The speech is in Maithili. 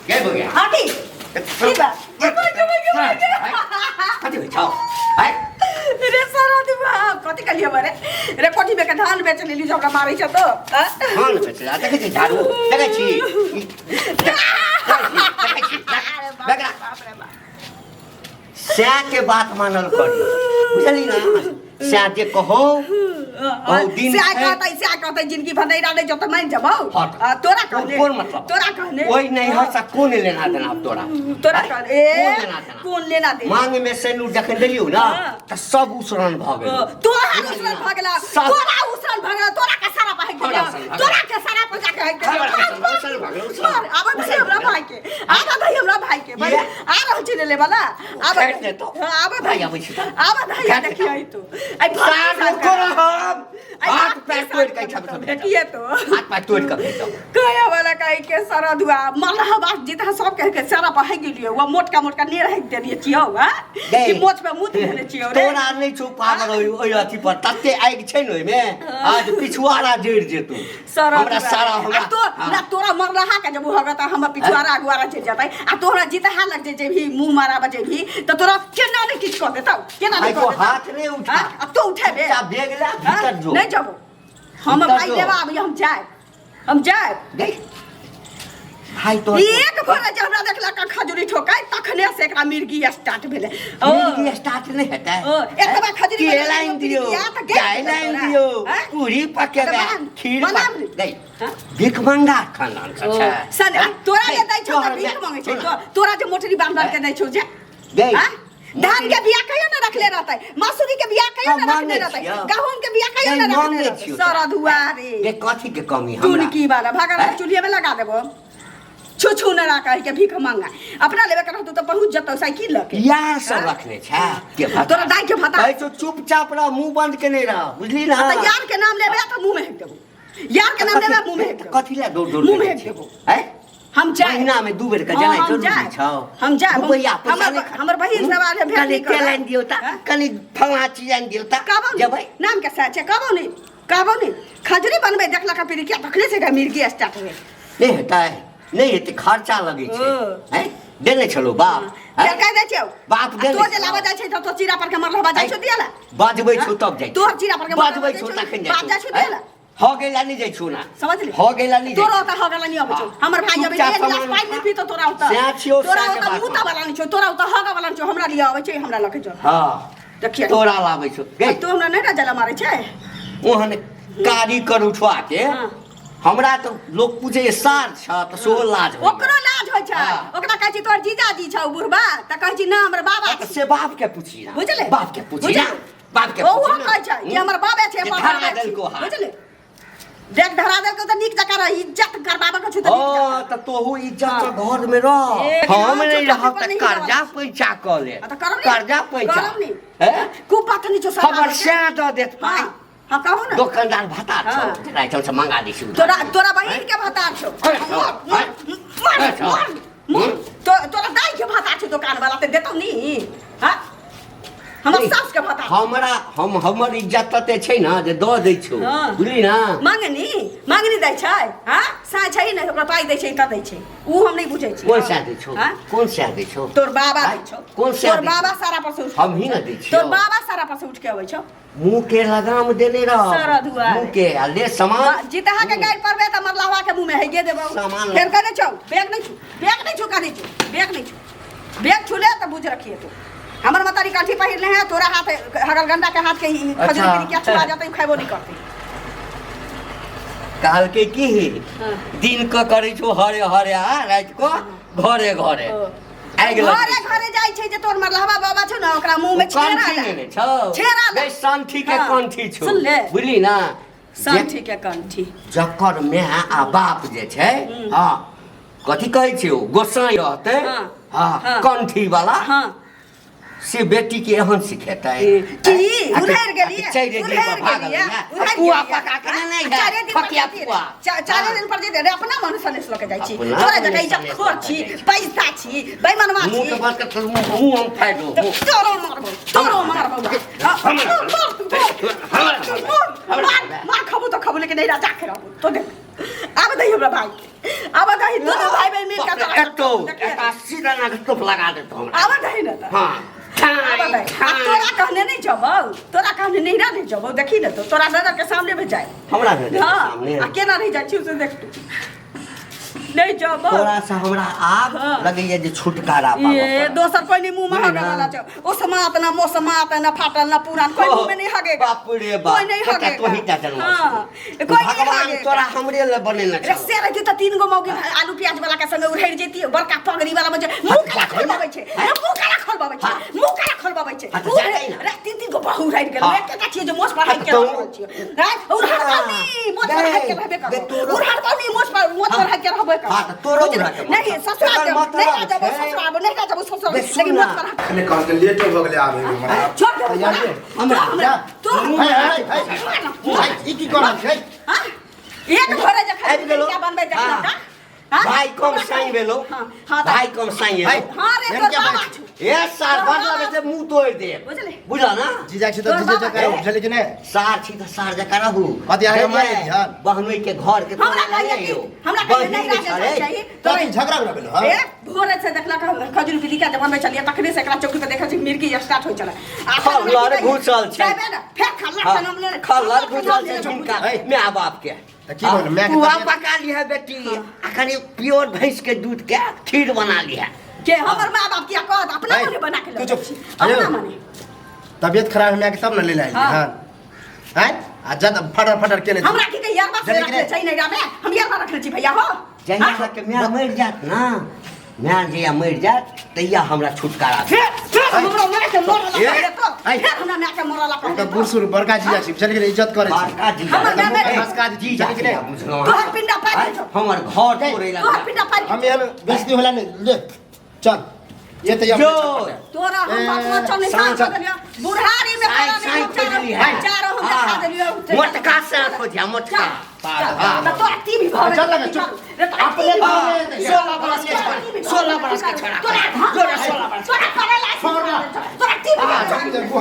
गए बगिया हटी की बात गे भाई, गे भाई, गे भाई, गे भाई। कथी होइ छौ आय रे सारा दिमाग कथी कहलियै हमरे रे कोठी में के धान बेच लेली जो हमरा मारै छ तो आ? धान बेचला देखै छी झाड़ू देखै छी देखै छी अरे बाप रे देखा बाप रे बाप सएह के बात मानल करियौ बुझली ना सएह जे कहो बहुत दिन से छै। कहतै से कहतै जिंदगी भर नहीं रहने जो तो मान जबौ हट। आ, तोरा कहने कोन मतलब तोरा कहने ओहि नैहर से कोन लेना देना आब तोरा तोरा आँय? कहने ए कोन लेना देना कोन लेना देना मांग में सेनूर जखन देलियौ ना हाँ। तऽ सब उसरन भऽ गेल तोरा उसरन भऽ गेला सब- तोरा उसरन भऽ गेला तोरा के सारा पाइ हमरा उसरन भऽ तोरा के सारा पैसा के हक हमरा उसरन- उसरन भऽ गेल, उसरन। मार आबऽ दही हमरा भाई के आबऽ दही हमरा भाई के भाई किया? आ रहल छी ले वाला आबऽ काटि देतौ। हां आबऽ भाई दही आबै छी तऽ। आबऽ दही काटि देखियै देतौ। तू आई सार रुको रहब हाथ पैर तोड़ि कऽ एहिठाम से भेजब देखिए तो हाथ पैर तोड़ि कऽ भेजब कहे वाला कहे के सारा दुआ मरला बात जितना सब कह के सारा पहे गेलियो वो मोटका मोटका ने रह देलिए छियौ हां गै। कि मोच पे मुत देने छियौ रे तोरा नहि छौ पावर ओहि ओहि अथी पर तते आगि छै ने ओहिमे आज पिछुआरा जरि जेतौ सारा हमरा सारा हमरा आ तो ना तोरा मरला के जब होगा त हमर पिछुआरा अगुआरा चल जातै आ तोरा जीता हा लग जे भी मुंह मारा बजे भी त तोरा केना ने किछ कह देतौ केना भाई ने को कह देतौ हाथ नहीं उठा हाँ? अब तो उठेबे चुपचाप बैग ले हाँ? भीतर जो नहीं जबो हम भीतर भाई जो। लेवा अभी हम जाए हम जाए देख भाई तो एक भोरे जे हमरा देखला का खजूरी ठोकाय तखने से एकरा मिर्गी स्टार्ट भेलै ओ मिर्गी स्टार्ट नहीं हेतै ओ, एतबा खजूरी केला बनेलियै, आनि दियौ मिर्गिया तऽ गेल दालि आनि तोरा। दियौ हैं? पूरी पकेबै तऽ बना- खीर बना पक ली। गई हैं? भिखमंगा खानदान से छै सन हैं? तोरा जे गई, दै छौ तऽ तोहर भीख माय- मांगै छै सुन। तोरा जे मोटरी बान्ह बान्ह के दै छौ जे गई हैं? धान के बिया कहियो ना रखले रहतै मसूरी के बिया कहियो हम ना रखले मांगै रहतै छियौ। गहूम के बिया कहियो नहीं, ना रखले मांगै रहतै छियौ सारा दुआरे गे कथी के कमी हमरा टुनकी वाला भागल हैं? चूल्हे में लगा देबो छू छू न राखा के भीख मांगा अपना लेबे के रहतौ तऽ पहुंच जतौ साइकिल लऽ के यार सब हैं? रखने छै के भाता। तोरा दाइ के भाता। कहै छौ चुपचाप रह मुंह बंद केने रह बुझली ना तऽ यार के नाम लेबे तऽ मुंह में हेक देबो यार के नाम लेबे मुंह में हेक देबो कथी ला दौड़ दौड़ मुंह में के हेक जाइ छी? देबो हैं? हम जाए महीना में दू बेर के हाँ, जनाइ हम जरूरी जाएब। छौ हम जाएब। रुपैआ पैसा हमर- नहि खा- हमर बहिन सब आयल है, भेंट कनि नहि करब। तेल आनि दियौ तऽ हैं? कनि फलाँ चीज आनि दियौ तऽ कहबो जेबै नहीं नाम के सह छै कहबो नहीं कहबो नहीं खजूरी बनबै देखलक पिरिकिया तखने से एकरा मिर्गी स्टार्ट भेल नहि हेतै नहि हेतै खर्चा लगै छै ओ। हैं देने छलौ बाप हैं? फेर कहि दै छियौ बाप आ देने तो जे छलौ। लाबऽ जाइ छै तऽ तो चीरा पर के मरलहबा जाइ छौ दिअ ला बजबै छौ तब जाइ तोहर चीरा पर के मरलहबा बजबै जाइ छौ छौ, तखन बाप जाइ छौ दिअ ला हो गेला नहि जाइ छौ ना समझली हो गेला नहि जाइ तोरा छौ। ओतऽ हो गेला नहि अबै छौ हाँ। हमर भाई अबै छै चुपचाप एक गिलास सामान पानि नहि पीतो तोरा ओतऽ सएह छियौ, तोरा सएह के ओतऽ बात मुँह वाला नहि छौ तोरा ओतऽ हगा वाला नहि छौ हमरा लिए अबै छै हमरा लऽ के चल हँ देखिए तोरा लाबै छौ गै तू हमरा नहि ने जला मारै छै ओहन कारी कर उठवा के हाँ। हमरा तऽ लोक पूछे सार छ तऽ सेहो लाज होइए। ओकरो लाज होइ छै हाँ। ओकरा कहै छी तोहर जीजाजी छौ बुढ़बा तऽ कहै छी ना हमर बाबा तऽ से बाप के पूछी ना बुझले बाप के पूछी ना बाप के ओहो पूछी ना। कहै छै कि हमर बाबे छै जे अपन धरा बाबे छै। देलको हाथ। बुझले देख धरा देलको तऽ नीक जकाँ रह इज्जत करबाबऽ के छौ तऽ नीक हाँ जकाँ तऽ तोहू इज्जत हाँ। से घर में रह एक हम नाम नहीं छोटा रहब पर तऽ नहीं कर्जा रहब। पैसा कऽ ले हाँ, तऽ करब नी कर्जा पैसा करब नी हैं? खूब बात नहीं छौ सरकार हमर के। सएह दऽ देत पाइ हाँ हाँ कहू ना दोकानदार भत्ता छौ हाँ। तेरा एहिठाम से मंगा दै छी उधार। तोरा तोरा बहिन के भतार छौ हैं? मार, मार, हैं? मार, हैं? मार, मार। तोरा दाई के भतार छौ दुकान वाला ते देतौ नी हाँ हमर नहीं, सास के भतार हमरा हम हमर इज्जत तते छै ने जे दऽ दै छौ हाँ। बुझली ना मांगनी मांगनी दै छै हाँ सा छै ने ओकरा पाइ दै छै तऽ दै छै ऊ हम नहि बुझै छी कोन सएह दै छौ हाँ? कोन सएह दै छौ तोर बाबा दै आँय? छौ कोन सएह तोर दै बाबा छौ? सारा पर से उठ हमही ने दै छियौ तोर बाबा सारा पर से उठ के अबै छौ मुंह के लगाम देने रह सारा दुआरे। मुंह के आ ले सामान जीतहा के गाड़ि पड़बे तऽ मरलावा के मुंह में हेगे देबौ सामान फेर कहने छौ बैग नहीं छू बैग नहीं छू कहने छू बैग नहीं छू बैग छूले तऽ बुझ रखिए तू हमर मतारी काठी पहिरले है तोरा हाथ हगल गंदा के हाथ के ई खजूरी अच्छा। के क्या छुआ जाते खाइबो नहीं करते कहलकै की हाँ। दिन क करै छौ हरे हरे आ राति क घरे घरे आगि लगै घरे घरे जाइ छै जे तोर मरलहवा बाबा छौ ने ओकरा मुंह में छेड़ा कंठी दे। नेने छौ छेड़ा दे। गै संठी के हाँ। कंठी छौ सुन ले। बुझली ना संठी के कंठी जकर माय आ बाप जे छै हँ कथी कहै छै ओ गोसाई रहतै हाँ। हँ हाँ। कंठी वाला हाँ से बेटी के एहन सिखेतै की उधर गेलियै चारि दिन पर भागल गेलियै है पुआ पका के नहि चारे है दिन पर फकिया जैतियै पुआ चारे दिन पर जैतियै रे अपना मन सनेस लऽ के जाइ छी अपना तोरा मने जकाँ इज्जत सनेस खोर लऽ के छी जाइ छी। पैसा छी बेईमानवा मुँह छी के बात कर मुँह हम फाड़ि दो मुँह तोरो मारबौ तोरो मारबौ हमरा- मार मार मार खबू तो खबू लेकिन नहीं राजा के रहबू तो देख आब दही हमरा भाई के आब दही दुनू भाई बहन मिल के तोरा एतो एता सीधा ना टोप लगा देतो हमरा। आबऽ दही ने तऽ। हाँ। आबऽ दही। आ तोरा कहने नहीं जबौ, तोरा कहने नहीं ना नहीं जबौ, देखी ने तो तोरा नजर के सामने में जाए। हमरा नजर के हाँ, सामने। आ केना नहीं जाइ छी से देख तू। नहीं जबौ। तोरा से हमरा आब हाँ। लगैया जे छुटकारा पाबऽ ये पड़त। दोसर कोई नहीं मुंह में नहीं हगे ना। वाला छौ। ओ समात ना मोसमात ना फाटल ना पुरान कोई मुंह में नहीं हगेगा। बाप रे बाप। कोई नहीं कता हगेगा। तोही टा जनमल हाँ, छौ। कोई नहीं भगवान हगेगा। तोरा हमरे ले बनेने रे छौ। से रहती त तीन गो मौगी आलू प्याज वाला के संगे उड़ेड़ जेती, बड़का पगड़ी वाला में जे मुंह काला खोलबाबै छै, रे मुंह काला खोलबाबै छै, हाँ। मुंह काला खोलबाबै छै। हाँ, तऽ उ जा जाइ ना। रे तीन तीन गो बहू उड़ेड़ गेल। हाँ। एकेटा छियै जे मोछ पर हाइक के तऽ रहल छियै। रे उड़हड़ कौनी मोछ पर हाइक के रहबे बे करबो। तोरो- उड़हड़ कौनी मोछ पर मोछ पर हाँ। हाइक के रहबे करबो। हाँ, तऽ तोरो बुझली? उड़हड़ के नहीं मतलब। ससुराल एकर जाबो, मतलब नहीं जाबो छै। ससुराल, नहीं जाबो ससुराल, बे सुन लेकिन ना। मोछ पर हाइक- अखने कहलकै लेटो भऽ गेलै आबै मे हमरा। छोड़ दे तैयार हमरा। भेल? हमरा। हमरा। तू है, है, है। है, ई की कऽ रहल छै? हाँ? एक घरे जे खाली आबि गेलौ। क्या बनबै देखना हाँ। का? हाँ? भाई कम साई भेलो। हाँ, हाँ, तऽ- भाई कम साई है। एलो। हाँ रे, एहन तोर क्या बाबा बात छौ। ए सार तोर बड़ बाबा लगे छै मुंह तोड़ दे। बुझली? बुझल ना? जीजा छी तऽ तोर जीजे बाबा जकाँ रहू, बुझलियै कि नहि? सार छी तऽ सार जकाँ रहू। कथी अहाँके मारि दिहन? बहनोई के घर के हमरा तोरा कहिए नहि कि यौ। हमरा कहिए बहिन नहीं राजा छलै। चाहिए कथी झगड़ा उगड़ा भेलो हँ? ए भोरे से देखलक हम खजूर पीली के बनबै छलियै तखने से एकरा चौकी पर देखै छी मिर्गी स्टार्ट होइ छलै। आ खल्लर घुसल छै। जाबे ने फेर खल्लर हाँ, के नाम ले खल्लर घुसल छै झुमका है। My बाप के। तऽ की भेल? मायके पुआ तबियत- पका लिहे बेटी, आ कनि प्योर भैंस के दूध के खीर बना लिहे। के हमर माँ बाप किया कहत, अपना है, मने बना के तू लऽ चुप। अपना हेलो। मने। तबियत खराब है मायके तब ने ले आइली हाँ। हँ? आँय? आ जद फटर फटर केने छी। हमरा की कही यार बात जल्दी रखले करे। छै नहीं रामे, हम यार रखले छी भैया हो। जहिया हाँ? अहाँके माय मरि जायत ना, माय जहिया मरि जायत तहिया हमरा छुटकारा फेर फेर हमरा माय के मरला ए, कहले तो, ऐ। फेर हमरा माय के मरला कहले तऽ तो। बूढ़ सूढ़ बड़का जीजा छी बुझलियै कि नहि? इज्जत करै छी। बड़का जीजा। हमर माय मरि बड़का जीजा बुझलियै कि नहि? बुझलहुँ। तोहर पिंडा पारि छौ। हमर घर तोड़ै लए तोहर पिंडा पारि हम एहन बेइज्जती होला नहि ले चल ये तऽ जो। तोरा हम बाप में चल नहीं साँझ- साँझ देलियो बुढ़ारी में साँझ तोरा नहीं साँझ हम चारो खोजली है। चारो हम देखा देलियो। मोटका से खोजिया मोटका। चल, चल, तऽ तोरा टीवी भऽ चल लगे, चुप। रे तोरा अपने टीवी भऽ गेलै। 16 बरस के छोड़ा, 16 बरस के छोड़ा। तोरा जोरा 16 बरस। तोरा करे ला छोड़ ना। तोरा टीवी हाँ,